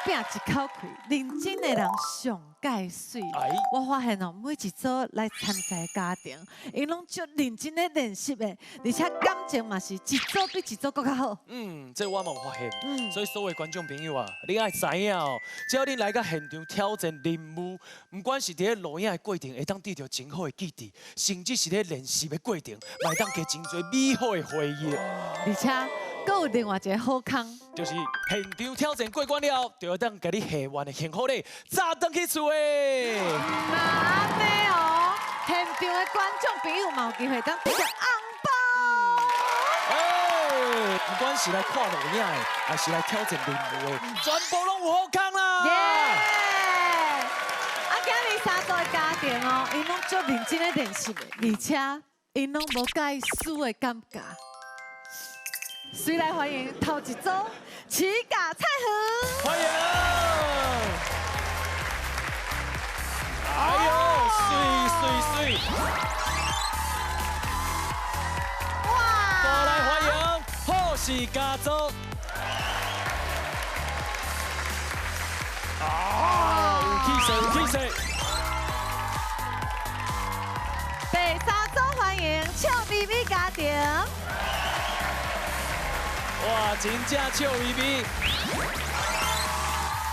拼一口氣，認真的人上蓋媠。我發現哦，每一組來參賽的家庭，𪜶攏足認真咧練習的，而且感情嘛是一組比一組閣較好。嗯，這我嘛有發現。所以所有觀眾朋友啊，你愛知影哦，只要恁來到現場挑戰任務，毋管是佇咧錄影的過程，會當得著真好的記憶，甚至是咧練習的過程，嘛會當加真濟美好的回憶。而且，閣有另外一個好康，就是現場挑戰過關了，就會當共你下完的幸福禮，炸轉去厝的。那按呢哦，現場的觀眾朋友嘛有機會當得著紅包。哎，不管是來看錄影的，還是來挑戰任務的，全部攏有好康啦！耶！啊，今日三組的家庭哦，𪜶攏足認真咧練習的，而且𪜶攏無介意輸的感覺。隨來歡迎頭一組齊甲菜園，歡迎！哎呦，媠媠媠！哇！過來歡迎好事家族。啊，有氣勢，有氣勢！第三組歡迎笑眯眯家庭。哇，真正笑眯眯！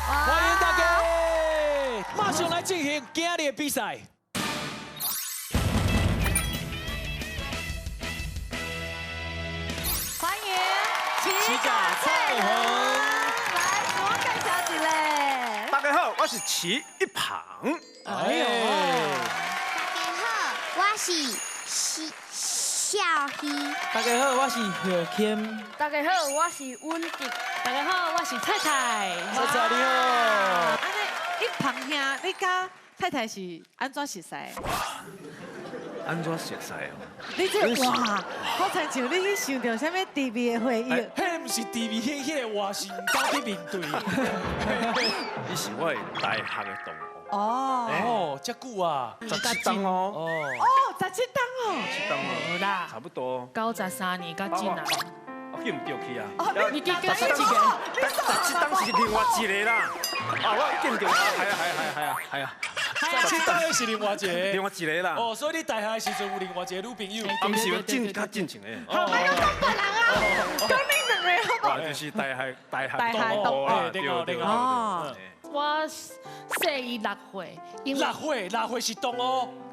歡迎大家，馬上來進行今日的比賽。歡迎齊甲菜園，來自我介紹一下。大家好，我是齊一鵬。哎呦，大家好，我是小希。大家好，我是何謙。大家好，我是溫迪。大家好，我是菜菜。菜菜你好。按呢，一鵬兄，你佮太太是按怎熟似？按怎熟似哦？你這哇，好親像你去想著啥物甜蜜的回憶。彼毋是甜蜜，彼個話是毋敢去面對。伊是我的大學的同學。哦哦，遮久啊，17冬哦。哦，17冬哦。17冬哦，差不多。93年到今啊。我记毋著去啊。你記記得一個？ 17冬是另外一個啦。啊，我記毋著。係啊係啊係啊係啊。 17冬的是另外一個。另外一個啦。哦，所以你大學的時陣有另外一個女朋友。啊，毋是，進較進前的。好，莫閣講別人啊，講恁兩個好無？就是大學同學啦，對對對。哦。我細伊6歲，6歲6歲是同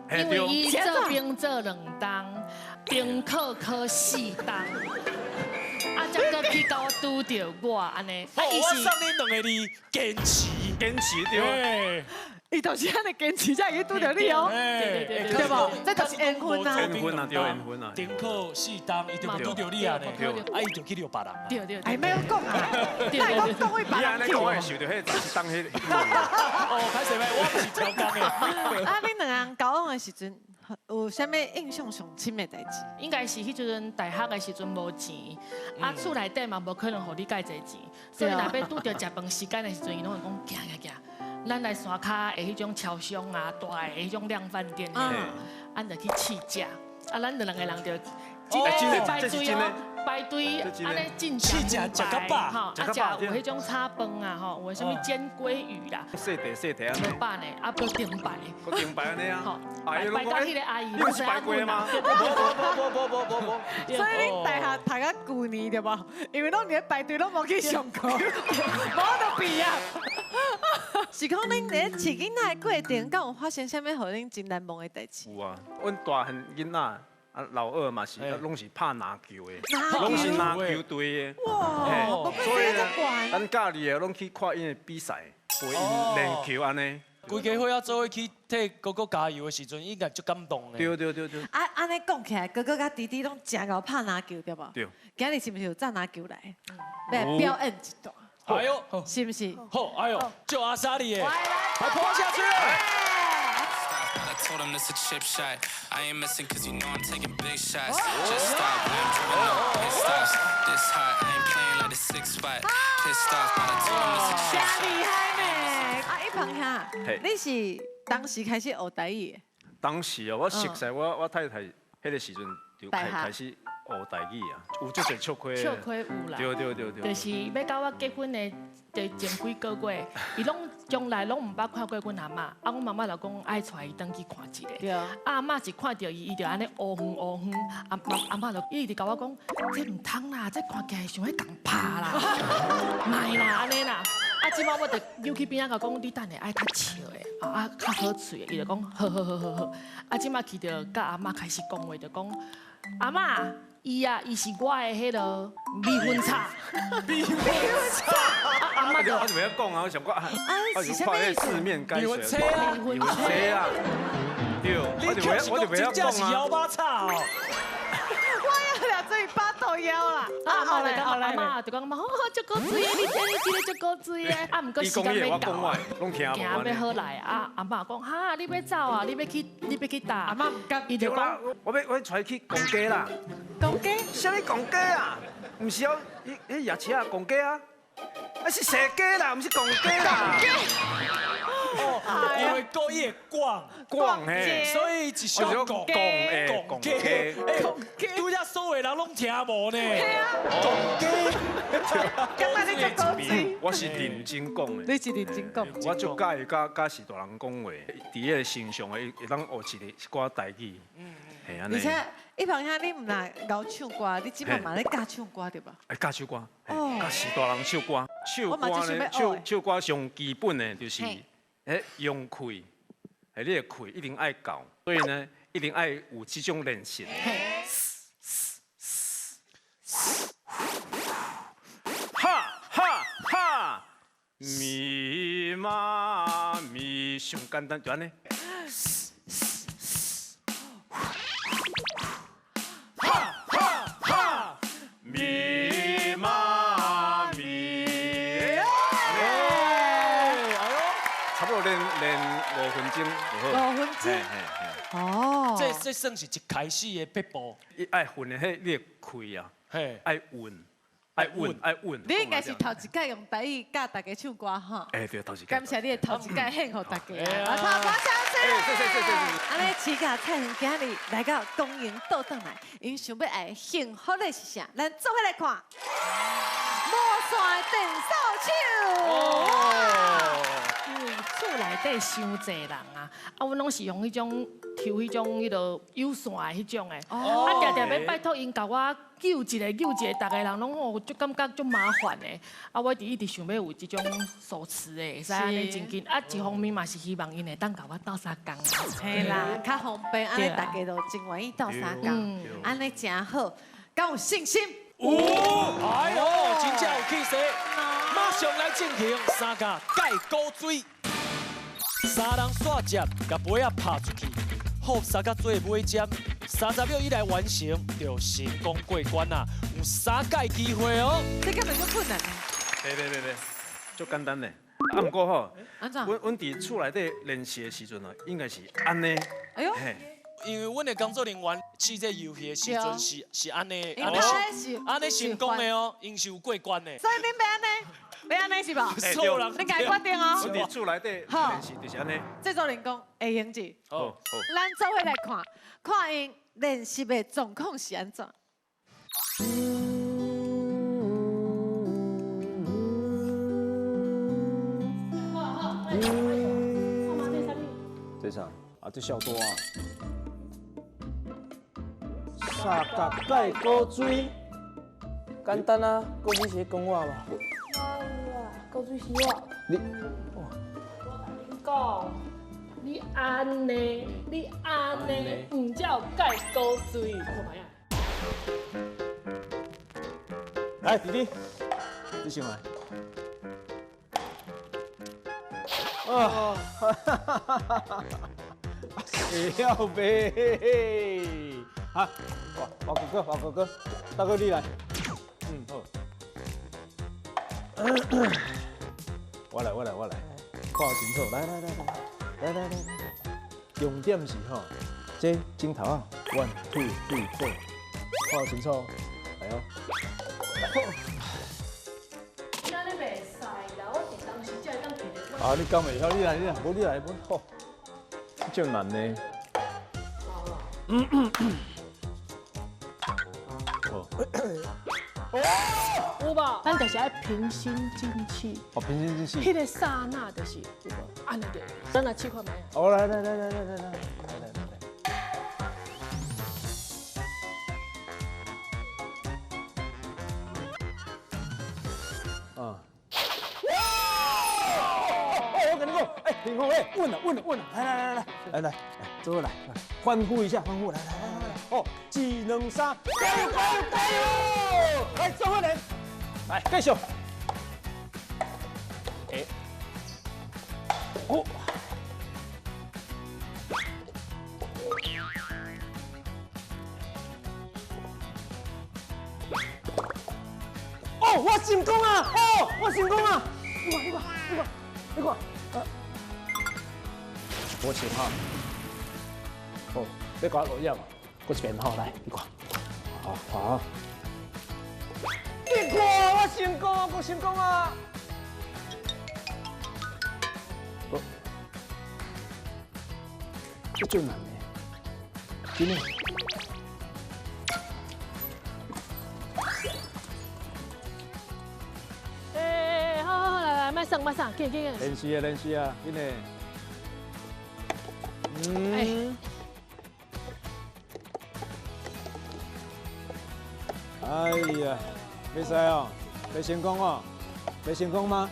學，因為伊做兵做2冬，停課考4冬，啊，才閣去到拄著我按呢。我送你兩個字：堅持，堅持對。伊就是按呢堅持，才會去拄著你哦。對對對，對無？這就是緣分啊。緣分啊，對緣分啊。停課4冬，伊就無拄著你啊呢。啊，伊就去撩別人。對對。哎，莫閣講啊！莫閣講為別人去。你按呢講，我會想著彼17冬彼。哦，歹勢歹，我毋是超工的。啊，恁兩人交往的時陣，有啥物印象上深的代誌？應該是彼陣大學的時陣無錢，啊厝內底嘛無可能予你蓋濟錢，所以若欲拄著食飯時間的時陣，伊攏會講行行行。咱來山跤的彼種超商啊，大的彼種量販店，咱就去試食。啊，咱就兩個人就真的排隊哦，排隊按呢進試食食較飽，吼，啊食有彼種炒飯啊，吼，有啥物煎鮭魚啦，細塊細塊按呢，無飽呢，啊閣頂排，閣頂排按呢啊，吼，排到彼個阿姨，你是排過嗎？無無無無無無，所以恁大學讀到舊年對無？因為攏佇咧排隊，攏無去上課，無得畢業。是講恁佇咧飼囡仔的過程，敢有發生啥物予恁真難忘的代誌？有啊，阮大漢囡仔啊，老二嘛是，攏是拍籃球的，攏是籃球隊的。哇，所以呢，咱教練的攏去看𪜶的比賽，陪𪜶練球按呢。規家伙仔做伙去替哥哥加油的時陣，應該足感動的。對對對對。啊，按呢講起來，哥哥佮弟弟攏誠𠢕拍籃球，對無？對。今日是毋是有紮籃球來？來表演一段。哎呦，是毋是？好，哎呦，就阿莎莉的，來潑下去。 Told him this a chip shot. I ain't missing 'cause you know I'm taking big shots. Just stop, I'm driving no pit stops. This hot, I ain't playing like the six spot. Pissed off, but I told him this a chip shot. 真厲害呢！啊，一鵬兄，你是當時開始學台語的？當時哦，我熟似我太太彼個時陣就就开始学台语啊，有足济笑亏。笑亏有啦。对对对对。就是欲到我结婚的前几个月，伊拢从来拢毋捌看过阮阿嬷，啊，阮妈妈就讲爱带伊转去看一下。对。啊，阿嬷一看著伊，伊就按呢乌圆乌圆，阿阿嬷就伊一直共我讲，这毋通啦，这看起来像欲共拍啦，莫啦，按呢啦。啊，这摆我就扭去边仔共讲，你等下爱较笑的，啊，较好喙的，伊就讲好好好好好。啊，这摆去著佮阿嬷开始讲话，就讲阿嬷，伊啊，伊是我的彼个未婚妻。未婚妻。阿嬷就我就袂晓讲啊，我想讲啊，我是看彼字面解未婚妻啊，未婚妻啊，对，我就袂晓讲啊。是腰巴叉哦。我要掠做巴肚枵啦！阿嬷就讲阿嬷就讲嘛，好好足古锥的，你这你这个足古锥的。啊，毋过时间欲到，行欲好来啊！阿嬷讲哈，你欲走啊？你欲去？你欲去佗？阿嬷毋甘，伊就讲，我欲带去逛街啦。逛街？啥物逛街啊？毋是哦，彼彼夜市啊，逛街啊。啊是踅街啦，毋是逛街啦。哦，因为故意逛逛嘿，所以一小逛逛逛街，哎，拄才所有人拢听无呢。对啊，逛街。感觉你足古锥。我是认真讲的。你是认真讲。我足佮意佮序大人讲话，伫彼个身上会当学一个一寡台语。嗯。而且一旁兄，你毋若𠢕唱歌，你这摆嘛咧教唱歌对吧？会教唱歌，教序大人唱歌。唱歌呢，唱歌上基本的就是。欸，用气，欸，你的气一定爱够，所以呢，一定爱有这种练习。哈哈哈，咪妈咪，上简单就按呢。哈哈哈，咪妈咪。差不多练练5分钟就好。5分钟。哦。这算是一开始的撇步。伊爱训的彼你的气啊，爱稳，爱稳，爱稳。你应该是头一摆用台语教大家唱歌吼。哎，对，头一摆。感谢你的头一摆献予大家。啊，拍掌声。谢谢谢谢谢。按呢，饲甲菜园今日来到公园倒转来，𪜶想欲爱幸福的是啥？咱做伙来看。无线电扫帚。因为厝内底伤济人啊，啊，阮拢是用彼种抽彼种彼落有线的彼种的，啊，定定欲拜托𪜶共我救一个救一个，逐个人拢哦，足感觉足麻烦的。啊，我一直想欲有这种手持的，会使按呢真紧。啊，一方面嘛是希望𪜶会当共我斗相共。嘿啦，较方便，按呢大家都真愿意斗相共，按呢真好，敢有信心？有，哎呦，真正有气势！马上来进行三个盖古锥，三人煞接，共杯仔拍出去，予三角做尾尖，30秒以内完成，就成功过关啦！有3届机会哦。这根本就困难。别别别别，足简单嘞。啊，毋过吼，阮伫厝内底练习的时阵哦，应该是按呢。哎呦。因为阮的工作人员试这游戏的时阵是按呢，按呢成功的哦，𪜶是有过关的。所以恁欲按呢，欲按呢是无？所有人你家决定哦。阮伫厝内底练习就是按呢。制作人讲会用者。好，好。咱做伙来看，看𪜶练习的状况是按怎。这啥？啊，这小多啊。三角盖古锥，简单啊，古锥是讲我吧？古锥是我。你，我共恁讲，你按呢，你按呢，毋才有盖古锥，看觅啊。来，弟弟，你先来。啊，哈哈哈哈哈！会晓袂？好，华哥哥，华哥哥，大哥你来。嗯，好。我来，我来，我来。看清楚，来来来来，来来来来。重点是吼，这镜头啊，one two three four，看清楚，来哦。安尼袂使啦，我是当时才会当提著。啊，你讲袂晓，你来，你来，无你来，无好。足难呢。好。有無？咱就是愛平心靜氣。哦，平心靜氣。彼個剎那就是有無？按呢就，咱來試看覓啊。好，來來來來來來來來來來。啊！哇！我跟你講，哎，平宏，哎，穩了穩了穩了，來來來來來來來，做來，歡呼一下，歡呼，來來來來來，哦，技能殺，加油加油加油！來，周慧蓮，來繼續。哎，哦，哦，我成功啊！哦，我成功啊！你看，你看，你看，你看，我先哈，哦，你搞落葉嘛？過一邊吼，來，你看，好好。你看，我成功，我成功啊！哦，這最難的，真的。哎，好好好，來來，莫耍莫耍，緊緊緊。練習啊練習啊，緊的。嗯。哎呀，袂使哦，袂成功哦，袂成功嗎？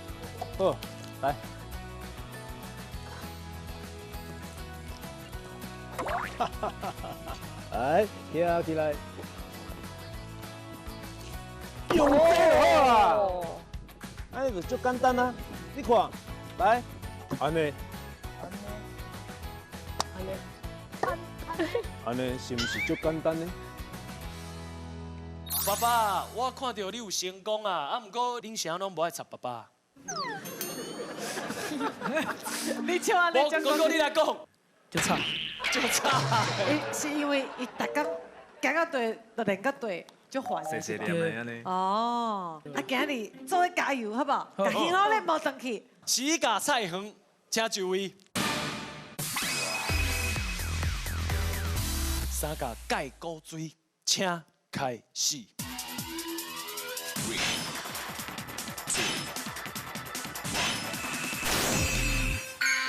好，來。哈哈哈哈！來，跳起來，用這就好啦。哎，就足簡單啊！你看，來，按呢，按呢，是毋是足簡單呢？爸爸，我看到你有成功啊，啊，毋過恁啥攏無愛插爸爸。你笑啊！你哥哥你來講，就差，就差。是因為伊逐工行到對，就練到對，就煩。細細念的按呢。哦，啊，今日做伙加油，好無？共興好咧，無轉去。起家菜園，請就位。三甲蓋古錐，請開始。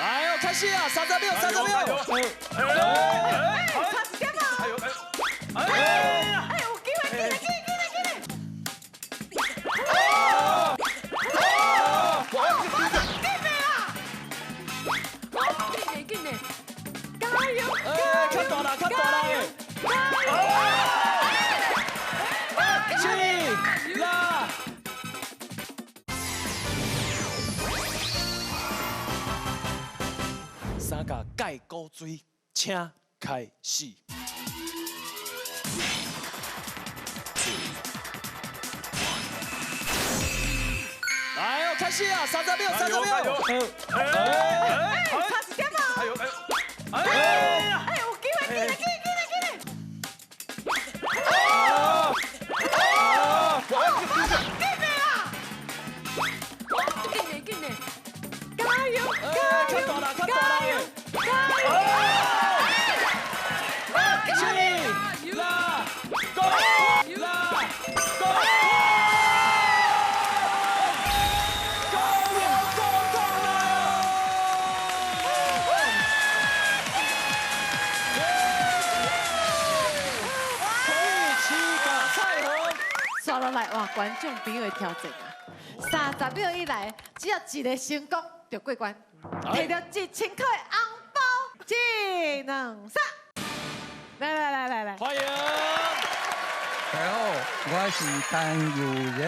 來哦，開始啊！30秒，30秒。哎，差一點啊！哎，有機會，緊來，緊來，緊來，緊來！哦，緊的啦！緊的，緊的，加油！哎，較大啦，較大啦！加油！ 7、6。三甲蓋古錐，請開始。來哦，開始啊！30秒，30秒。哎，差一點啊！哎，有機會，緊來，緊來，緊來，緊來！哦，緊的啦！緊的，緊的，加油！哎，較大啦，較大啦！加油！ 7、6、5、6、5。刷落來，哇！觀眾朋友的挑戰啊，30秒以內，只要一個成功就過關，摕著1000塊紅包，1、2、3，來來來來來，歡迎！大家好，我是陳友仁，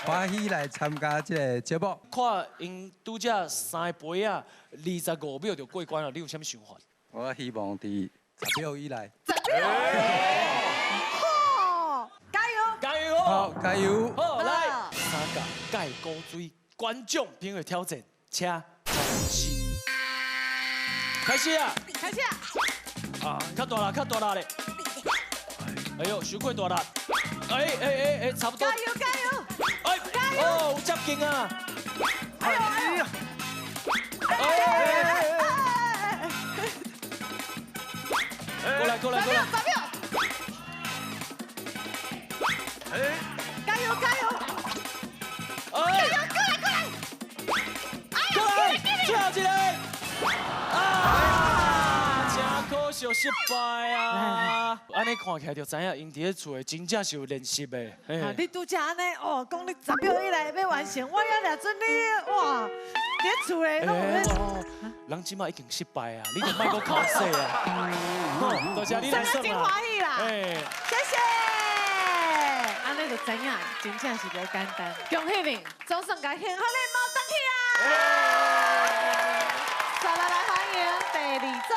歡喜來參加這個節目。看𪜶拄才三個杯仔，25秒就過關了，你有啥物想法？我希望佇10秒以內。10秒。好，加油！加油！好，加油！好，來，三甲蓋古錐，觀眾朋友挑戰，請開始。開始啊！開始啊！啊，較大力，較大力咧！哎呦，傷過大力！哎哎哎哎，差不多。加油加油！哎，加油！哦，有接近啊！哎呦哎呦！哎哎！過來過來過來！10秒！惜失败啊！按呢看起来就知影，𪜶佇咧厝的真正是有练习的。你拄才按呢哦，講你10秒以內欲完成，我猶掠準你哇！佇厝的攏有咧。人這擺已經失敗啊，你就莫閣口說啊！多謝你來算真歡喜啦！謝謝。按呢就知影，真正是無簡單。恭喜你，總算共幸福的貓轉去啊！再來來歡迎第二組，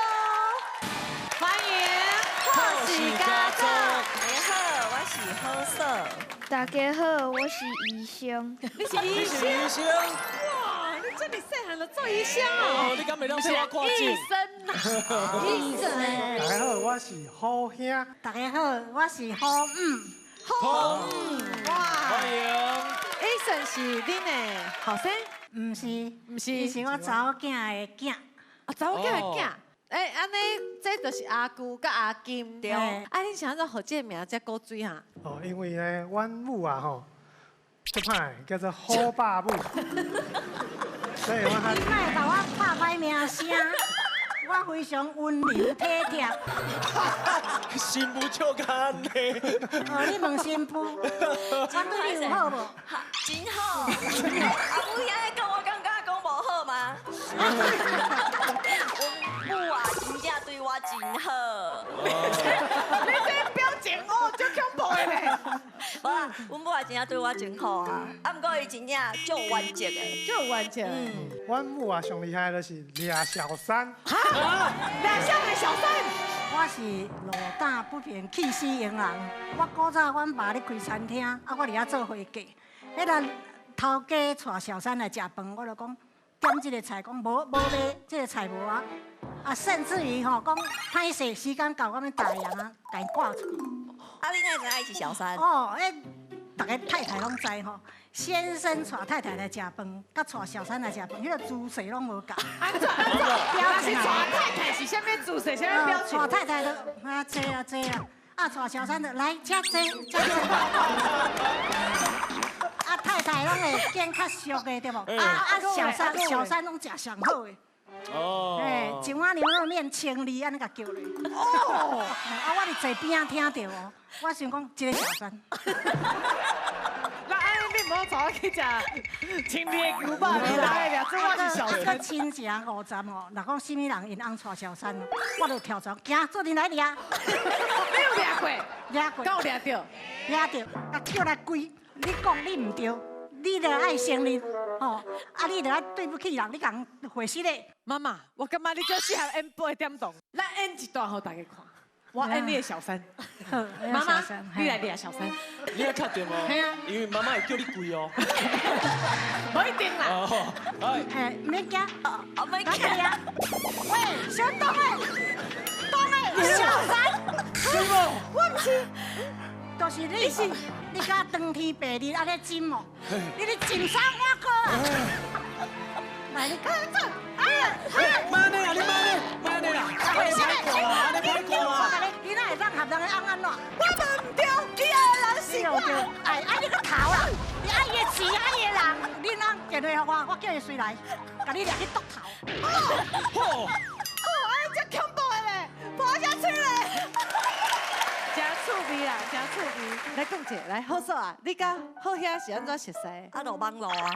歡迎好事家族。大家好，我是好嫂。大家好，我是醫生。你是醫生？醫生。哇，你這麼細漢就做醫生哦？你敢會當替我看診？醫生啊，醫生。大家好，我是好兄。大家好，我是好五。好五，哇！歡迎。醫生是恁的後生？毋是，毋是，伊是我查某囝的囝。啊，查某囝的囝。欸，按呢，這就是阿姑佮阿金對。啊，恁是按怎予這个名遮古錐哈？哦，因為呢，阮母啊吼，足歹，叫做好爸母。所以我較。你莫共我拍歹名聲，我非常溫柔體貼。新婦笑甲按呢。哦，你問新婦，我對你有好無？真好。阿母兄講，我感覺講無好嗎？阮母啊，真正對我真好。你這表情哦，足恐怖的咧。無啦，阮母啊真正對我真好啊，啊，毋過伊真正足有原則的，足有原則。嗯，阮母啊上厲害就是掠小三。哈？掠啥物小三？我是路膽不平，氣死傭人。我古早阮爸咧開餐廳，啊，我佇遐做伙計。彼個頭家帶小三來食飯，我就講點這個菜，講無無賣，這個菜無啊。啊，甚至於吼講歹勢，時間到，我欲大爺啊，共伊趕出去。啊，你哪會知影伊是小三？哦，彼逐个太太攏知吼，先生帶太太來食飯，佮帶小三來食飯，彼個姿勢攏無仝。按怎按怎？若是帶太太是啥物姿勢？啥物表情？帶太太就啊坐啊坐啊，啊帶小三就來遮坐遮坐。啊太太攏會揀較俗的對無？啊啊小三小三攏食上好的。哦。哎，一碗牛肉麵1200，按呢共叫咧。哦。啊，我佇坐邊仔聽著哦，我想講這個小三。那按呢你毋好帶我去食1200的牛肉麵來掠，這我是小三。啊，親情50哦，若講啥物人𪜶翁帶小三，我就跳槽，行，做陣來掠。你有掠過？掠過。敢有掠著？掠著，啊叫來跪，你講你毋對，你著愛承認，吼，啊你著愛對不起人，你共回事咧。媽媽，我感覺你足適合演八點檔，咱演一段予大家看。我演你的小三，媽媽，你來掠小三。你會確定哦？係啊，因為媽媽會叫你跪哦。無一定啦。哦，哎。哎，免驚，免驚。喂，小東哎，東哎，小三。對無？我毋是，就是你是，你敢當天白日按呢斟哦？你咧斟啥碗糕啊？來，你看這，哎，慢點啦，你慢點，慢點啦，按呢歹看啦，按呢歹看啦。你哪會當合人的翁按怎？我嘛毋對，伊愛的人是我。哎，愛你個頭啦！你愛伊的錢，愛伊的人，你翁電話予我，我叫伊隨來，共你掠去剁頭。哦，哦，哎，這恐怖的咧，破啥嘴咧？真趣味啦，真趣味。來講者，來好嫂啊，你佮好兄是按怎熟似？啊，就網路啊，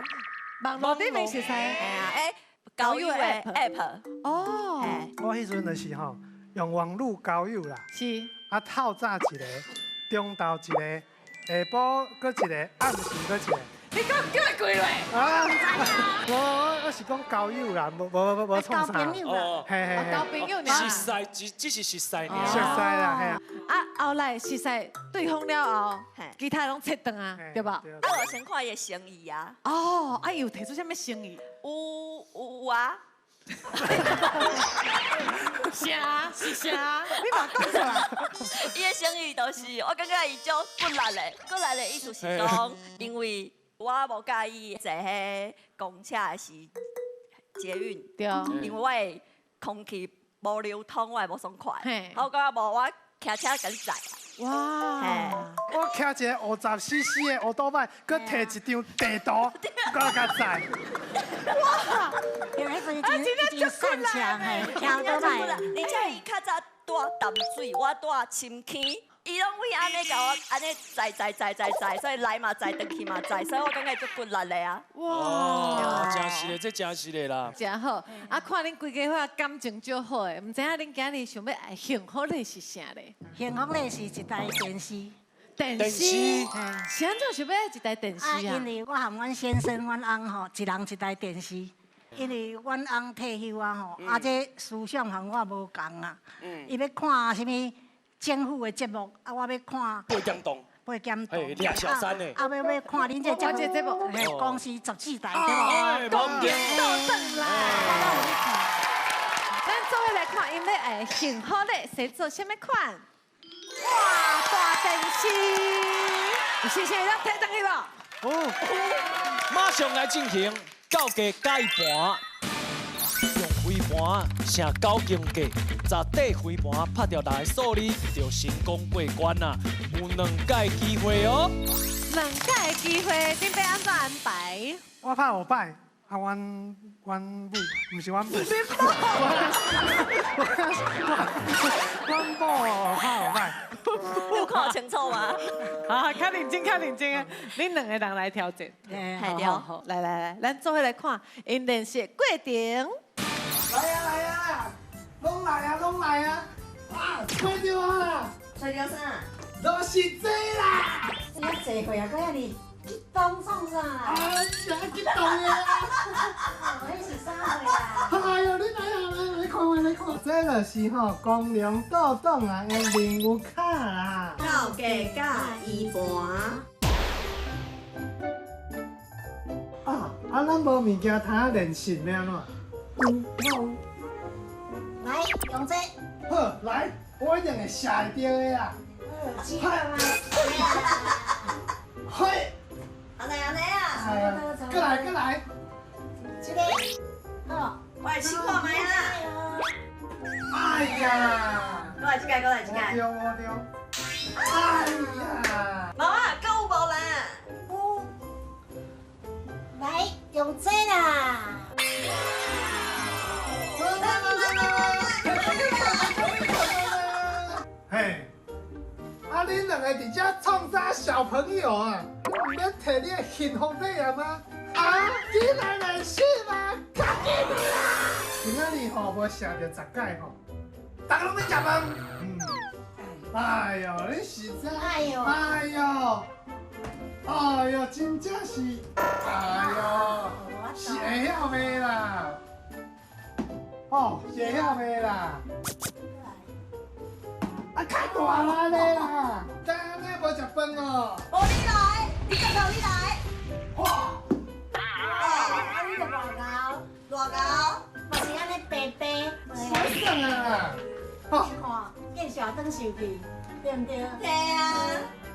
網路頂面熟似。嘿啊，欸，交友的 app。哦。我彼陣就是吼，用網路交友啦。是。啊，透早一个，中晝一个，下晡閣一个，暗時閣一個。你敢叫伊跪落？啊！我是講交友啦，無無無無創啥。交朋友啦。嘿嘿嘿。交朋友爾。熟似只只是熟似爾。熟似啦，嘿。啊，後來熟似對方了後，其他攏切斷啊，對無？啊，我先看伊的誠意啊。哦，啊，伊有提出啥物誠意？有啊。啥是啥？你嘛講出來。伊的誠意就是，我感覺伊足骨力的，骨力的意思是講，因為我無佮意坐彼公車還是捷運，對，因為我的空氣無流通，我會無爽快。我感覺無，我騎車共你載。哇！我騎一个50cc 的歐多拜，閣提一張地圖，閣共載。哇！因為彼陣已經散車，嘿，騎歐多拜。而且伊較早住淡水，我住深坑。伊拢为按呢共我按呢载载载载载，所以来嘛载，转去嘛载，所以我感觉足骨力的啊。哇，真是的，这真是的啦。真好，啊，看恁规家伙感情足好的，毋知影恁今日想欲爱幸福礼是啥咧？幸福礼是一台电视。电视？是按怎想欲爱一台电视啊？因为我和阮先生、阮翁吼，一人一台电视。因为阮翁退休啊吼，啊这思想和我无仝啊。伊欲看啥物？政府的节目，啊，我欲看八点档，八点档，掠小三的，啊，欲看恁这节目，嘿，公视14台对无？公园倒转来，咱做伙来看，𪜶欲爱幸福礼，是做啥物款？哇，大电视，有信心会当提转去无？哦，马上来进行高价改盘。用飞盘成九宫格，十块飞盘拍著六个数字，就成功过关啦。有两届机会哦。两届机会，恁欲按怎安排？我拍五摆，啊，阮母，毋是阮母。阮某拍五摆。你有看清楚吗？啊，较认真，较认真啊！恁两个人来挑战。好好，来来来，咱做伙来看𪜶练习过程。来啊来啊，拢来啊拢来啊！啊，揣著我啦！揣著啥？就是这啦！你遐济岁啊，阁遐尔激动创啥？啊，真激动的啊！哦，彼是啥货啊？哎呦，你来啊来来看来看，这就是吼光荣倒转来的任务卡啦。高价甲伊盘。啊，啊，咱无物件通练习欲按怎？有，我有。来，用这。好，来，我一定会射会著的啦。好，试看觅。嘿。按呢按呢啊。过来过来。这个，好。我来试看觅啦。哎呀。过来这个，过来这个。无著无著。哎呀。妈妈，阁有无啦？有。来，用这啦。嘿，啊！恁两个伫遮创啥小朋友啊？毋免提你的幸福礼啊吗？啊！起来练习啦，较紧啦！今仔日吼无射著10届吼，逐家拢欲食饭。哎呦，你实在，哎呦，哎呦，哎呦，真正是，哎呦，是会晓袂啦？哦，是会晓袂啦？啊，较大力咧啦！敢按呢无食饭哦？无你来，你讲你来。哇！啊，你就偌𠢕，偌𠢕，嘛是按呢白白。好耍啊！你看，见小灯受气，对毋对？对啊。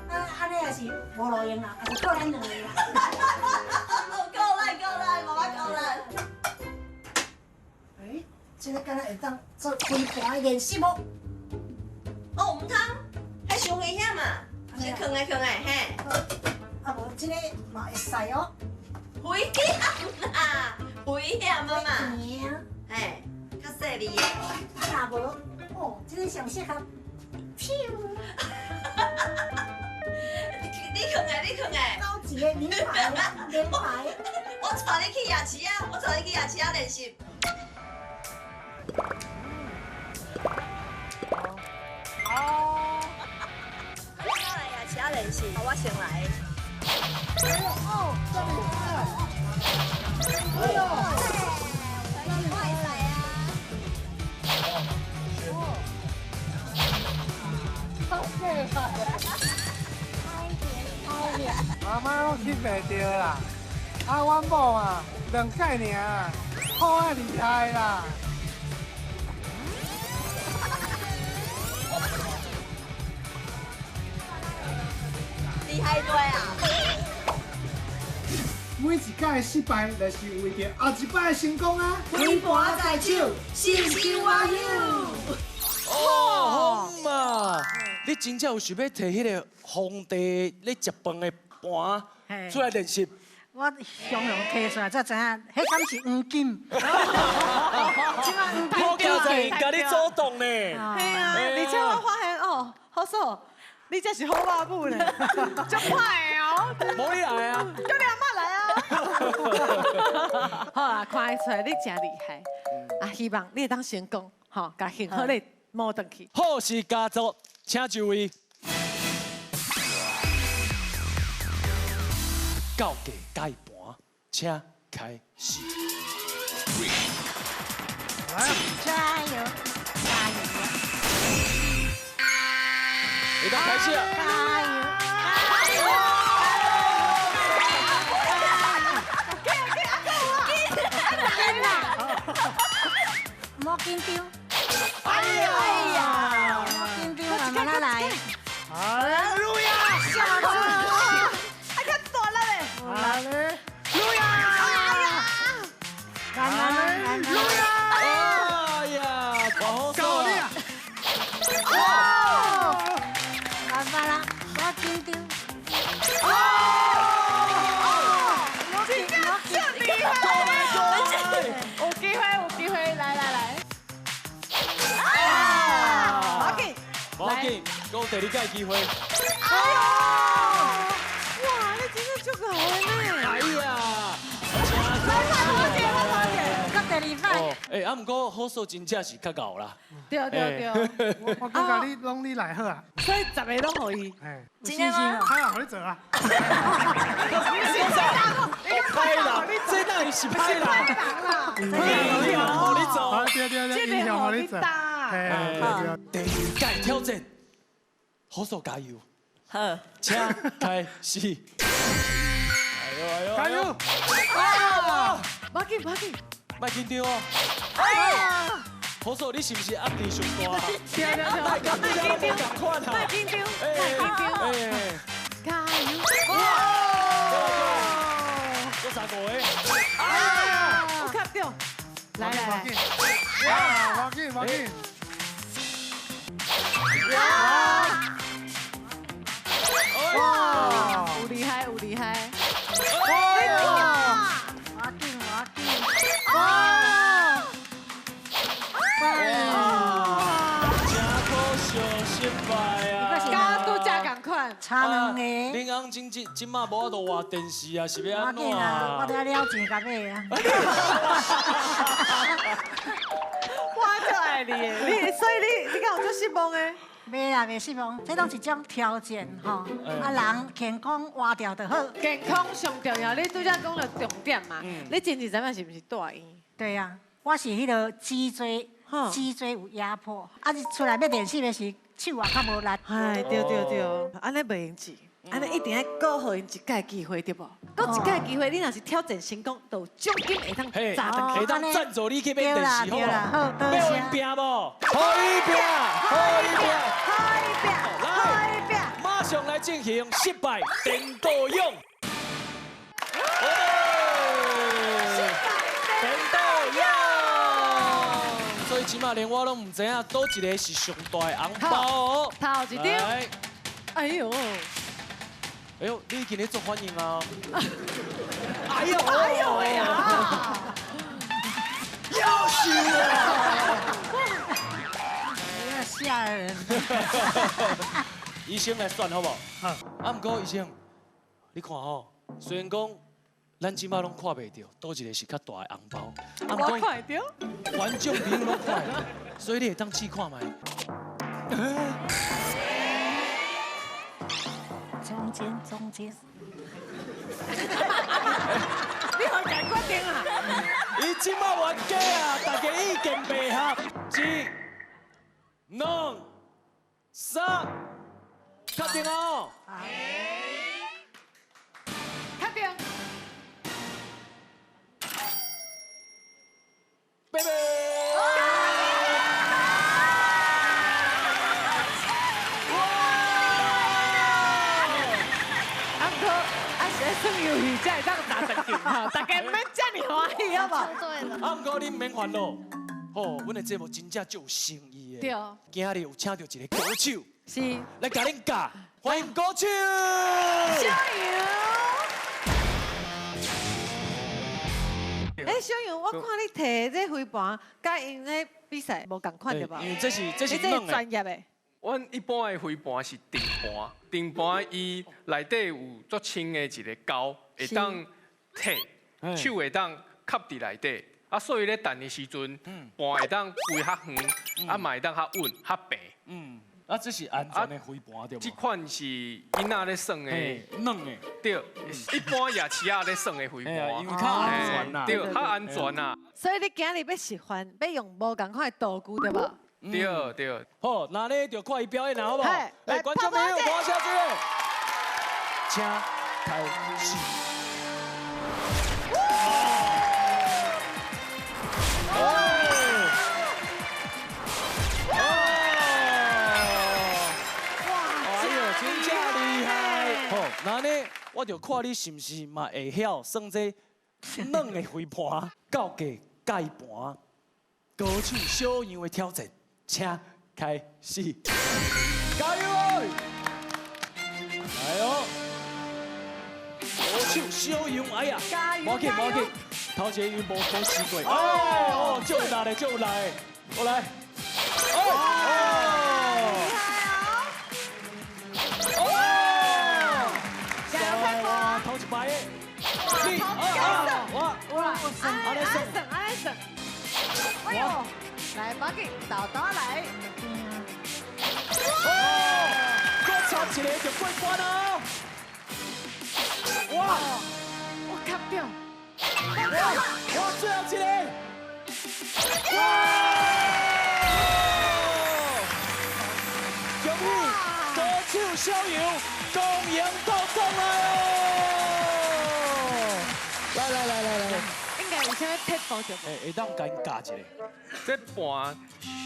啊，按呢也是无路用啦，也是靠咱两个啦。够力，够力，妈妈够力。哎，这个敢若会当做飞盘的练习无？哦，毋通，彼伤危险嘛，是囥的囥的嘿。啊无，这个嘛会使哦。危险啦，危险啊嘛。嘿，较细腻的。啊若无，哦，这个上适合。咻。你囥的，你囥的。高级的名牌，名牌。我带你去夜市啊，我带你去夜市啊练习。哦，我来夜市啊练习，我先来。哦，哎呦，我会使啊。妈妈拢翕袂著啦，啊，阮某啊，两届尔，好啊厉害啦。厉害对啊！每一届的失败，就是为著后一摆的成功啊！飞盘在手，信心我有。哦，好嘛！你真正有想欲提彼个皇帝咧食饭的盘出来练习？我常常提出来才知影，彼敢是黄金。好佳哉，共你主动呢。嘿啊，好嫂，你这是好爸母呢，足歹的哦。无你来啊！叫你阿嬷来啊！好啊，看得出来你真厉害。啊，希望你会当成功，吼，共幸福你摸转去。好事家族，请就位。告价改盘，请开始。加油，加油！会当开始啊！加油！莫紧张。哎呀！莫紧张，慢慢来。哎，路亚！小子，啊，较大力嘞！大力！路亚！慢慢来，路亚！哎呀，好够你啊！哇！慢慢啦，莫紧张。哦！真正这厉害！有机会，有机会，来来来！啊！无要紧，无要紧，阁有第二届机会。哎呦！哇，你真正足𠢕的呢！哎呀！来，来，姐，来，姐，阁第二摆。哦，哎，啊，毋过好嫂真正是较𠢕啦。对对对。我感觉你拢你来好啊。所以10个拢予伊。真的吗？歹人予你做啊。歹人，这哪是歹人？歹人啦。予你做。对对对，英雄予你做。第二届挑战，好嫂加油！好，请开始。哎呦哎呦，加油！啊！无要紧，无要紧，莫紧张哦。好嫂，你是毋是压力上大？对对对，莫紧张，莫紧张，莫紧张，加油！哇！阁三五个。啊！有卡到，来来来，哇！无要紧，无要紧。哇！哇！有厉害，有厉害！哇！我紧，我紧。哇！真可惜，失败啊！佮拄才仝款，差两个。恁翁真这这马无法度换电视啊，是欲按怎啊？我得了钱共买啊。我足爱你的，你所以你敢有足失望的？袂啦，袂失望，这拢是种挑战吼。啊，人健康活著就好。健康上重要，你拄才讲著重点嘛。你前阵知影是毋是住院？对啊，我是彼个脊椎，脊椎有压迫，啊，你出来欲练习的时，手也较无力。哎，对对对，按呢袂用治，按呢一定爱阁予𪜶一届机会，对无？阁一届机会，你若是挑战成功，就有奖金会当砸转去，会当赞助你去买电视，好无？要予𪜶拼无？予伊拼，予伊拼，予伊拼，来，马上来进行失败颠倒勇。颠倒勇。所以这马连我拢毋知影，佗一个是上大的红包哦。头一张。哎呦！哎呦，你今日做反应啊！哎呦，哎呦喂啊！夭寿啊！哎呀，吓人！医生来选好无？好。啊，毋过医生，你看吼，虽然讲咱这马拢看袂著，佗一个是较大的红包，啊，我看会著，观众朋友拢看会著，所以你会当试看觅。中间，中间。你予伊决定啊！伊这马冤家啊，大家意见袂合。一、两、三，确定哦。确定。拜拜。算游戏才会当拿奖金吼，大家毋免遮尔欢喜，好无？啊，毋过你毋免烦恼，吼，阮的节目真正足有诚意的。对。今仔日有请到一个高手，是，来共恁教，欢迎高手。小杨。哎，小杨，我看你提这飞盘，佮𪜶咧比赛无仝款对无？因为这是这专业的。阮一般的飞盘是定盘，定盘伊内底有足轻的一个胶，会当提，手会当卡伫内底，啊，所以咧弹的时阵，盘会当飞较远，啊嘛会当较稳、较平。嗯，啊，这是安全的飞盘对无？这款是囡仔咧耍的，软的。对，一般夜市仔咧耍的飞盘，因为较安全啦。对，较安全啦。所以你今日欲示范，欲用无仝款的道具对无？对对。好，那呢就看伊表演啦，好不好？来，观众朋友，拍声这个，请开始。哎呦，真正厉害！好，那呢，我就看你是毋是嘛会晓耍这软的飞盘，到价盖盘，高手小杨的挑战，请开始，加油！来哦，高手小杨，哎呀，无紧无紧，头前伊无无试过，哦，就来的就来，我来，哦哦，哇，头一排的，你，哇哇，安尼算，安尼算，哎呦，来，把紧，豆豆来，哦，阁差一个就过关了，哇，我卡掉，哇，哇，最后一个，哇，恭喜高手小杨，恭迎到奖来哦！来来来来来，应该有啥物撇步就无？会当共𪜶教一下。这盘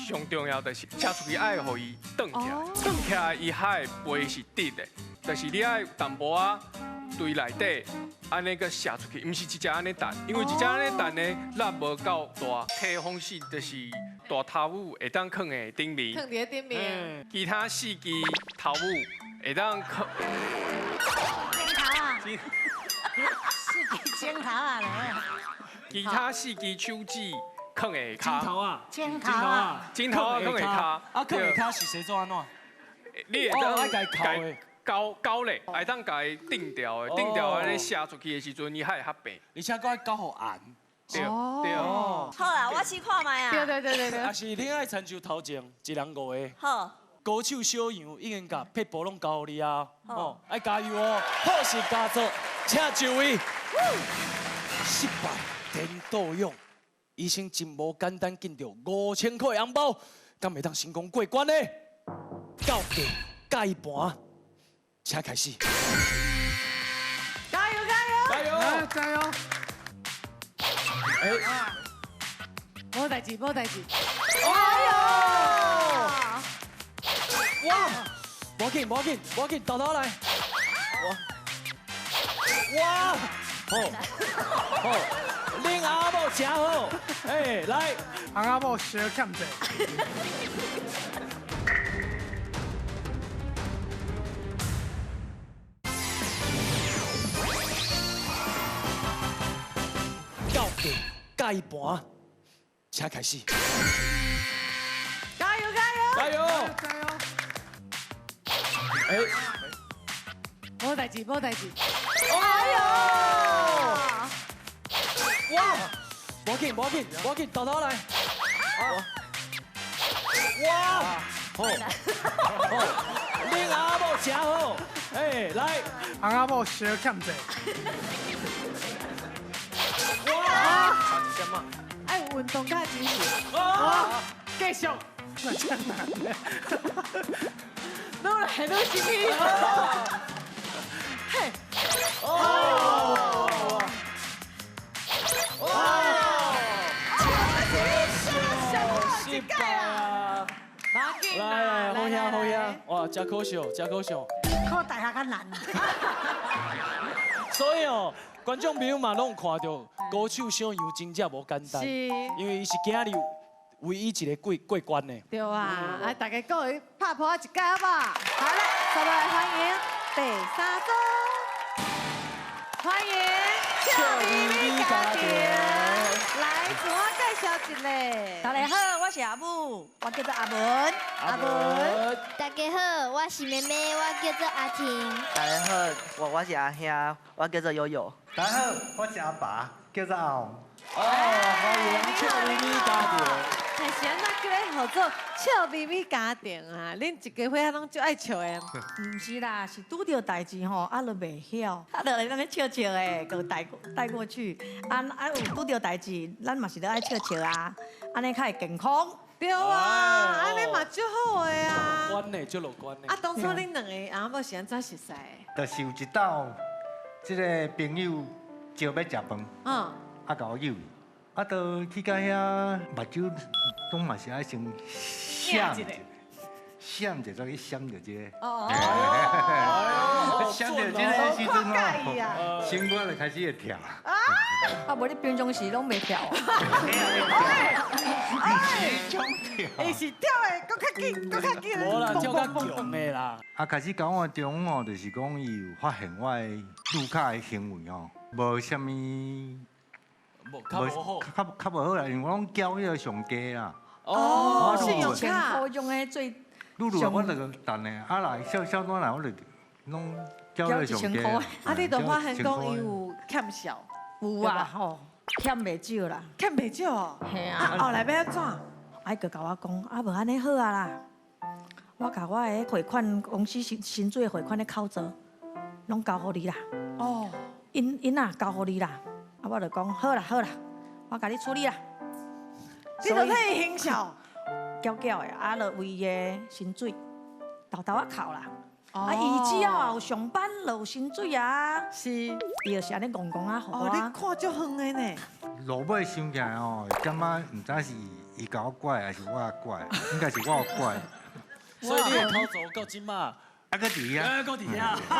上重要就是车出去爱予伊转起来，转起来伊才会飞是直的。就是你爱淡薄仔对内底按呢阁射出去，毋是直接按呢弹，因为直接按呢弹呢力无够大。提方式就是大头母会当囥在顶面，囥伫顶面。其他四支头母会当囥。剪头啊！四支剪头啊！其他四支手指囥下跤。剪头啊！剪头啊！剪头啊！囥下跤。啊，囥下跤是谁做按怎？你会当爱共伊扣的。勾勾咧，会当共伊钉掉的，钉掉按呢射出去的时阵，伊才会较平。而且阁爱勾予红。对对。好啦，我试看觅啊。对对对对对。啊是恁爱参像头前一人五个。好。高手小杨已经共撇步拢交予你啊，哦，爱加油哦！好事佳作，请就位。失败颠倒勇，医生真无简单，进著5000块红包，敢会当成功过关呢？到价盖盘，请开始。加油加油！加油加油！哎，无代志无代志。哎呦！哇！无紧无紧无紧，豆豆来。哇！哇！好，好，恁阿某真好，哎，来，阿某小欠债。到价盖盘，请开始。加油加油！加油！加油！哎，无代志无代志。哎呦！哇！无紧无紧无紧，豆豆来。哇！好，好，恁阿某真好，哎，来，阿某小欠债。哇！爱有运动甲精神。哇！继续。那真难咧。愈来愈生气。嘿。哦。哇！失败啊！来来，好兄好兄，哇，真可惜，真可惜。考大学较难。所以哦，观众朋友嘛拢有看到，高手小杨真正无简单，因为伊是今日唯一一个过过关的。对啊，来大家各位拍破一届好不好？好了，再来欢迎第三组，欢迎笑眯眯家庭。來，自我介紹一下。大家好，我是阿母，我叫做阿文。阿文。大家好，我是妹妹，我叫做阿婷。大家好，我是阿兄，我叫做悠悠。大家好，我是阿爸，叫做阿紅。哦，歡迎笑咪咪家庭。係是按怎叫咧號做笑咪咪家庭啊？恁一家伙仔攏足愛笑的。毋是啦，是拄著代誌吼，啊，就袂曉，啊，就來按呢笑笑的，閣帶過去。啊啊，有拄著代誌，咱嘛是都愛笑笑啊，按呢較會健康。對啊，按呢嘛足好的啊。樂觀呢，足樂觀呢。啊，當初恁兩个翁某是按怎熟似的？就是有一道，這个朋友招欲食飯，啊，共我約，啊，就去到遐目睭攏嘛是愛先閃一下，閃一下再去閃著這个。哦。閃著這個時陣吼，心肝就開始會跳。啊，無你平常時攏袂跳。伊是跳的，閣較緊，閣較緊。無啦，跳較強的啦。啊，開始交往中吼，就是講伊有發現我的路卡的行為吼，無啥物，較無好，較無好啦，因為我攏繳彼个上低啦。哦，信用卡嗰種的最。愈愈我就等下，啊來小小段來我就攏繳彼个上低。啊，你就發現講伊有欠笑。有啊吼，欠袂少啦。欠袂少哦。嘿啊。啊，後來欲按怎？啊，伊就共我講，啊，無按呢好啊啦，我共我的匯款公司薪水匯款的扣賬，攏交予你啦。哦。𪜶啊，交予你啦。啊，我就講好啦好啦，我共你處理啦。你就替伊行孝，繳繳的，啊，就為伊的薪水沓沓仔扣啦。啊，伊只要有上班就有薪水啊。是。伊就是按呢戇戇啊，予我。哦，你看足遠的呢。落尾想起來吼，感覺毋知是伊共我怪，還是我怪，應該是我怪。所以你的口座到這馬，啊，閣佇遐，閣佇遐。啊，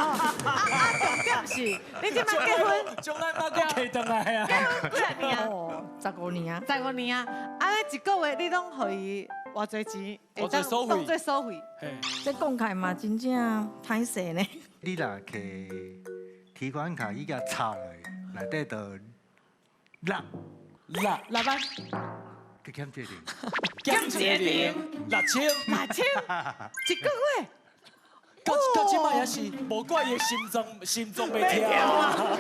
重點是，你這擺結婚，將來媽閣提轉來啊。結婚幾年啊？15年啊。15年啊！啊，你一個月你攏予伊偌濟錢？會當當做所費。這講起來嘛，真正歹勢呢。你若摕提款卡，伊共插落，內底就六萬。去減一零，減一零，6000， 6000，一個月。到這擺也是，無怪伊的心臟袂跳啊。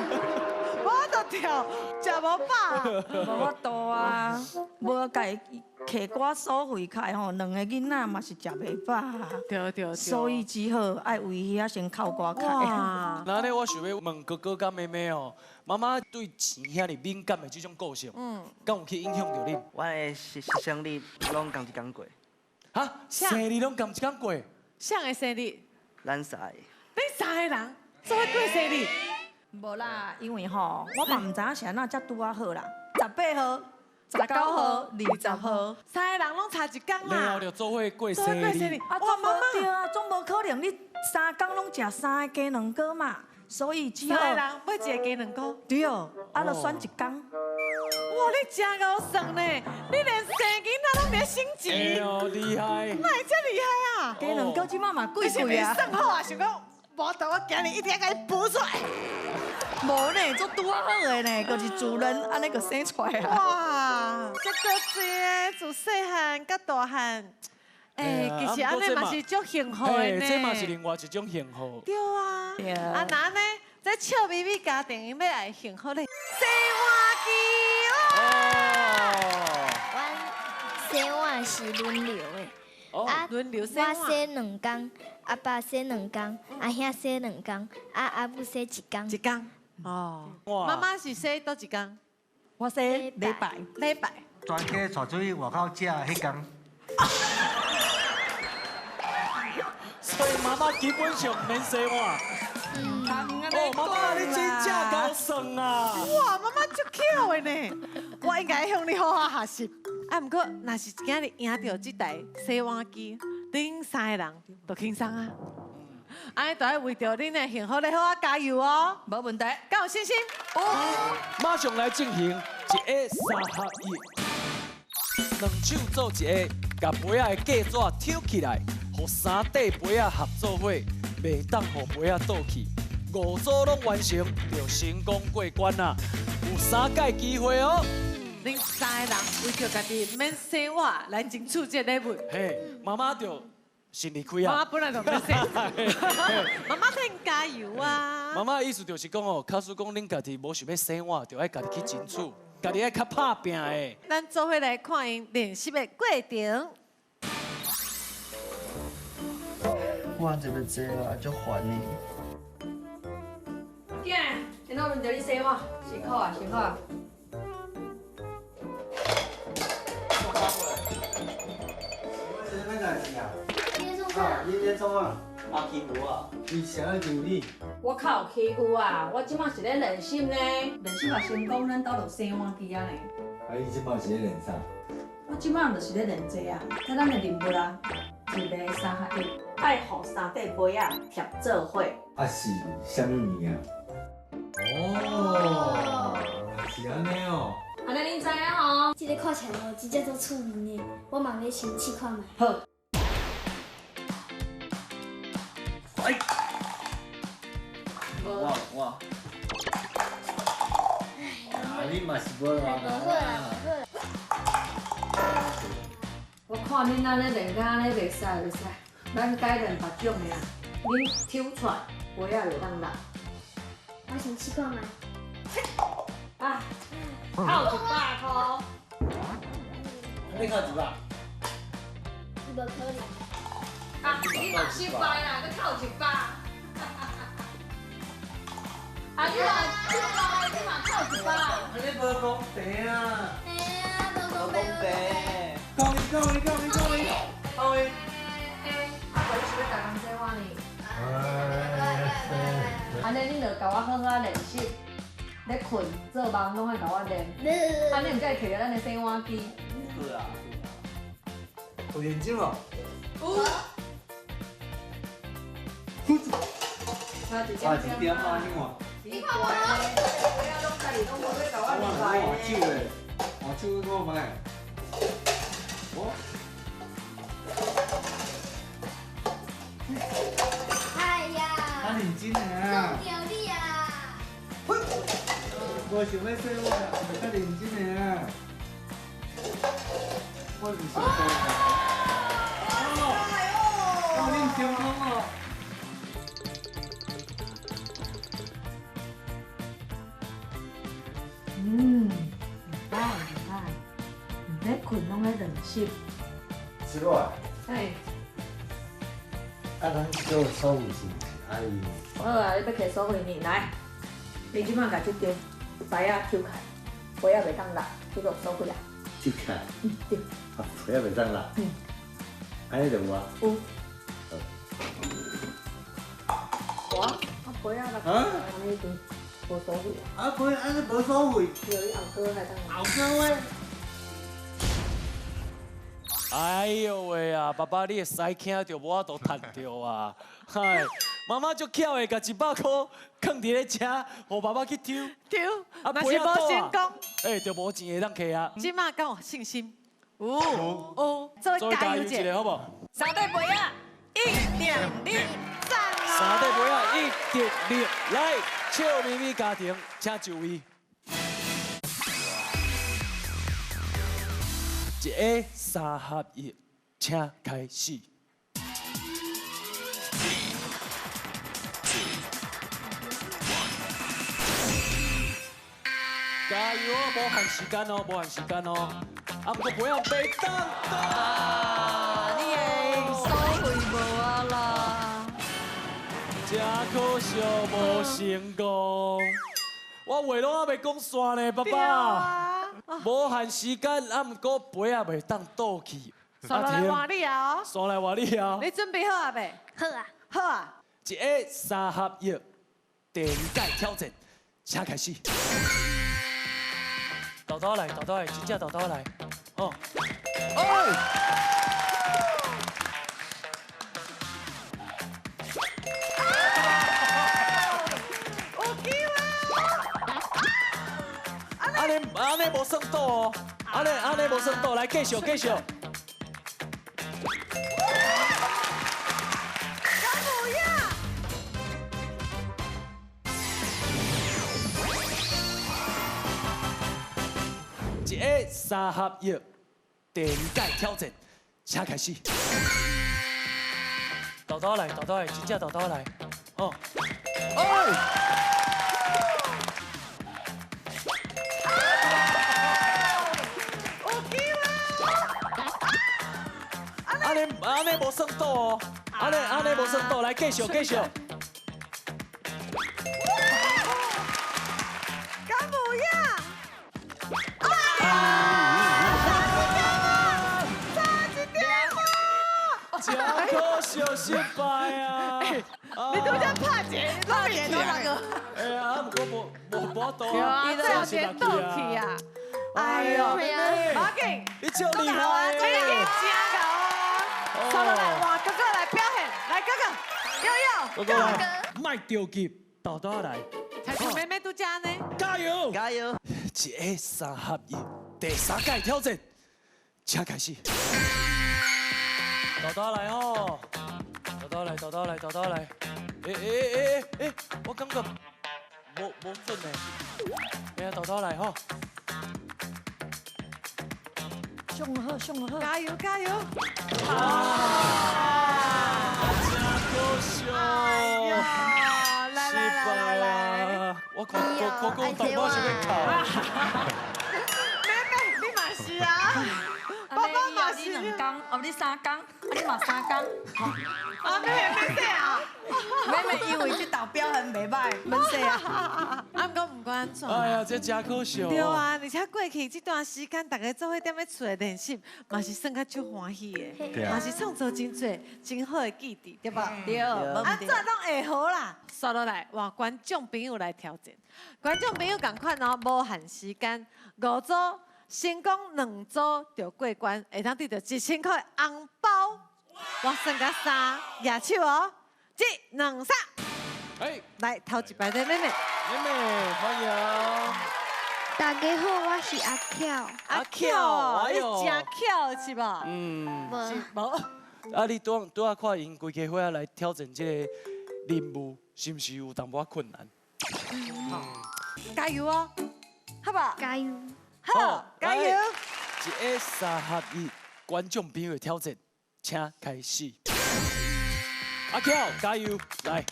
無法度跳，食無飽。無法度啊，無共伊摕寡所費開吼，兩個囡仔嘛是食袂飽。對對對。所以只好愛為遐先扣寡開。那呢，我想欲問哥哥佮妹妹哦，媽媽對錢遐爾敏感的這種個性，敢有去影響著恁？我的生日攏仝一工過。哈？生日攏仝一工過？誰的生日？咱三个。恁三个人做伙過生日？無啦，因為吼，我嘛毋知影是按怎才拄仔好啦。18號、19號、20號，三个人攏差一工啦。然後就做伙過生日。啊，總無對啊，總無可能你三工攏食三个雞卵糕嘛，所以只好三個人買一个雞卵糕。對哦，啊，就選一工。哇，你真𠢕算呢！你連生囡仔攏袂省錢。哎喲，厲害！哪會遮厲害啊？雞卵糕這擺嘛貴貴啊。算好啊，想講無得，我今日一定共伊補出來。無呢，做拄仔好的呢，就是主人按呢個生出來啊。哇，這個水的，自細漢到大漢，哎，其實按呢嘛是足幸福的呢。這嘛是另外一種幸福。對啊。啊，那呢，這笑咪咪家庭𪜶欲來幸福咧，洗碗機哦。阮洗碗是輪流的。啊，輪流洗碗。我洗2工，阿爸洗2工，阿兄洗2工，啊阿母洗1工。1工。哦。媽媽是洗佗一工？我洗禮拜。禮拜。全家帶出去外口食彼工。所以媽媽基本上毋免洗碗。哦，媽媽你真正夠算啊！哇，媽媽足巧的呢，我應該向你好好學習。啊，毋過若是今日贏著這台洗碗機，恁三个人就輕鬆啊。按呢就愛為著恁的幸福來好好加油哦。無問題，敢有信心？有。馬上來進行一个三合一，兩手做一个，共杯仔的架紙抽起來，予三塊杯仔合做伙，袂當予杯仔倒去。5組攏完成，就成功過關啦。有3擺機會哦。恁三个人为著家己免洗碗来争取这个礼物。嘿，妈妈就先离开啊。妈妈本来就免洗，妈妈替加油啊！妈妈的意思就是讲哦，假使讲恁家己无想欲洗碗，就爱家己去争取，家己爱较拍拚的。咱做伙来看𪜶练习的过程。我这边坐啊，足烦的。囝，今仔轮到你洗碗，辛苦啊，辛苦啊。什么代志啊？你咧创啊？阿欺负我？伊啥咧欺负你？我较有欺负啊！我这马是咧练习呢，练习嘛成功，咱兜就洗碗机啊呢。啊，你这马是咧练啥？我这马就是咧练这啊，这咱的任务啦，一个三合一，爱予三块杯仔贴做伙。啊是啥物物件？哦，是按呢哦。按呢恁知影吼？这个看起来哦，真正足趣味呢，我嘛欲先试看觅。好。哎。我。啊，你嘛是无赖无好啦，无好啦。我看恁按呢练甲按呢袂使袂使，咱改练别种的啊。恁抽出来，杯仔袂当落。我先试看觅。啊，扣100箍。你扣100？无可能。啊，你嘛失败啦，阁扣100。啊，你嘛失败，你嘛扣100。你无公平啊！嘿啊，无公平。讲伊讲伊讲伊讲伊，讲伊。欸，啊，伯，你是欲共人洗碗呢？按呢，恁著共我好好练习，咧睏、做梦拢爱共我练。按呢，毋才会摕著咱的洗碗机。好啊。有认真无？有。差一点啊，你看。你看无？我换手的，换手去看觅。我。哎呀！较认真的啊！弄著你啊！无想欲洗碗，就较认真的啊。我是想讲。哦，恁成功哦！嗯，毋歹毋歹，毋咧睏拢咧练习。师傅啊。哎。啊，咱做收费是毋是爱？好啊，你欲摕收费呢？来，你这马共这张牌仔抽开，杯仔袂当落，这个收费啊。抽起来。嗯，对。啊，杯仔袂当落。嗯。按呢就有啊。有。无啊，啊杯仔落，按呢就无收费啊。啊，杯按呢无收费。对，你后个还当。后个月。哎呦喂啊！爸爸，你的师兄就无法度趁著啊！嗨，妈妈足巧的，共100箍囥伫咧遮，予爸爸去抽。抽，啊，若是无成功，哎，就无钱会当摕啊。这马敢有信心？有，有，做加油一下，好无？三对杯仔，1.0，赞啊！三对杯仔，1.0，来，笑眯眯家庭，请就位。一个三合一，请开始。加油哦！无限时间哦，无限时间哦。啊，毋过不要被当啊！你的收费无啊啦？真可惜，无成功。我话拢还袂讲煞呢，爸爸。无限时间，啊，毋过杯仔袂当倒去。煞来换你啊！煞来换你啊！你准备好啊未？好啊。好啊！一个三合一，第二届挑战，请开始。豆豆来，豆豆来，真正豆豆来，哦。哎！有机会！按呢按呢无算倒哦，按呢按呢无算倒，来继续继续。一个三合一，第二届挑战，请开始。豆豆来，豆豆来，真正豆豆来，哦，哎。按呢无算倒哦，按呢无算倒，来继续继续。敢有影？啊！差一点啊！真可惜失败啊！你拄才拍一个，拍一个那个。哎呀，啊，毋过无法度啊，最后一个倒去啊！哎呦，无要紧，你真厉害，你真𠢕哦！收落来，换哥哥来表现，来哥哥，悠悠，哥哥来，莫着急，豆豆来。才像妹妹拄才呢。加油！加油！一个三合一，第三届挑战，请开始。豆豆来吼，豆豆来，豆豆来，豆豆来。哎，我感觉无准呢。哎呀，豆豆来吼。上好，上好，加油加油！啊！真可惜，来来来来，我看我讲淡薄想欲哭。妹妹，你嘛是啊？爸爸嘛是。你2工，哦，你3工，啊你嘛3工。啊，妹妹免说啊。妹妹因为这道表现袂歹，免说啊。啊，毋过毋管按怎。哎呀，这真可惜。对啊，而且过去这段时间，大家做伙踮咧厝内练习，嘛是算较足欢喜的，嘛是创造真济真好的记忆，对无？对。按怎拢会好啦。煞落来，换观众朋友来挑战。观众朋友仝款哦，无限时间，5组成功2组就过关，会当得到1000块红包。我算到3，举手哦，1、2、3。哎，来头一排的妹妹，妹妹欢迎。大家好，我是阿巧。阿巧，你真巧是吧？嗯，无。啊，你拄仔看𪜶规家伙仔来挑战这个任务，是毋是有淡薄仔困难？好，加油哦，好不好？加油。好，加油。一个三合一，观众朋友的挑战，请开始。阿巧，加油，来。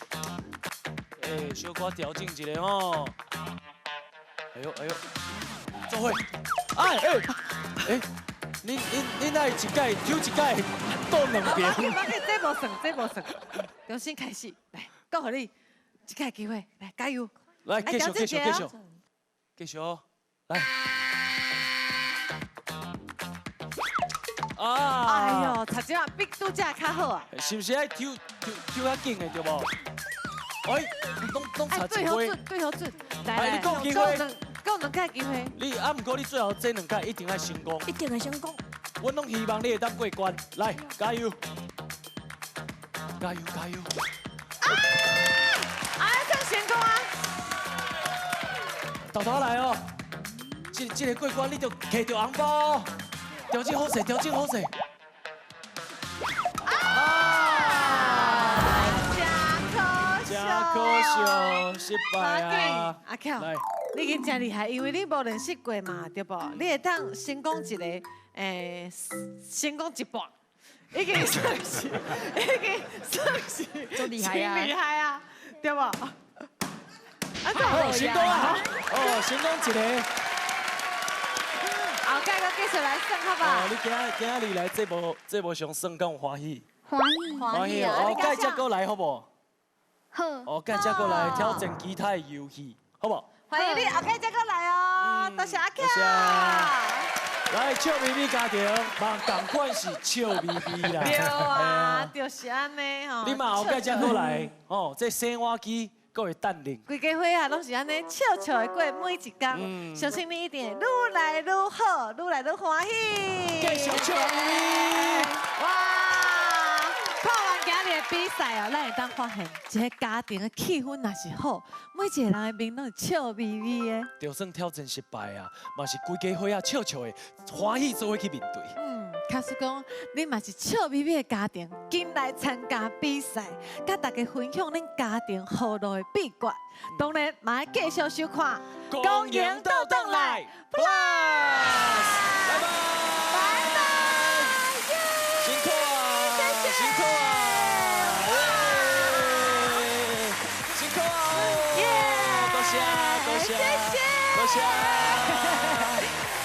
哎，小可调整一下吼。哎呦哎呦，做伙。哎哎哎，恁爱一届抽一届倒两边。别紧，这无算，这无算。重新开始，来，阁予你一届机会，来加油。来，继续继续继续，继续，来。啊！哎呦，头前比拄才较好啊。是毋是爱抽较紧的对无？哎，拢差一对好准，对好准。来，你讲机会，阁有2届机会。你啊，毋过你最后这2届一定爱成功。一定会成功。阮拢希望你会当过关，来，加油！加油加油！啊！啊，算成功啊！豆豆来哦，这个过关你就摕到红包哦。调整好势，调整好势。啊！真可惜，失败啊！阿巧，你已经真厉害，因为你无练习过嘛，对不？你会当成功一个，成功一半，已经算是，已经算是，足厉害啊！厉害啊，对不？啊，成功啊！哦，成功一个。后盖阁继续来算，好不好？你今仔日来节目上算，敢有欢喜？欢喜。欢喜哦！后盖才阁来，好无？好。后盖才阁来挑战其他的游戏，好无？欢迎你后盖才阁来哦，多谢阿巧。多谢。来，笑眯眯家庭，嘛仝款是笑眯眯啦。对啊，就是按呢吼。你嘛后盖才阁来，哦，这洗碗机。阁会等恁。规家伙啊，拢是按呢笑笑的过每一天，相信你一定会愈来愈好，愈来愈欢喜。继续笑眯眯。哇！看完今日的比赛哦，咱会当发现，一个家庭的气氛若是好，每一个人的面拢是笑眯眯的。就算挑战失败啊，嘛是规家伙仔笑笑的，欢喜做伙去面对。假使讲，你嘛是笑眯眯的家庭，紧来参加比赛，佮大家分享恁家庭和乐的秘诀。当然，嘛爱继续收看《公赢倒转来 Plus》。謝謝，多謝。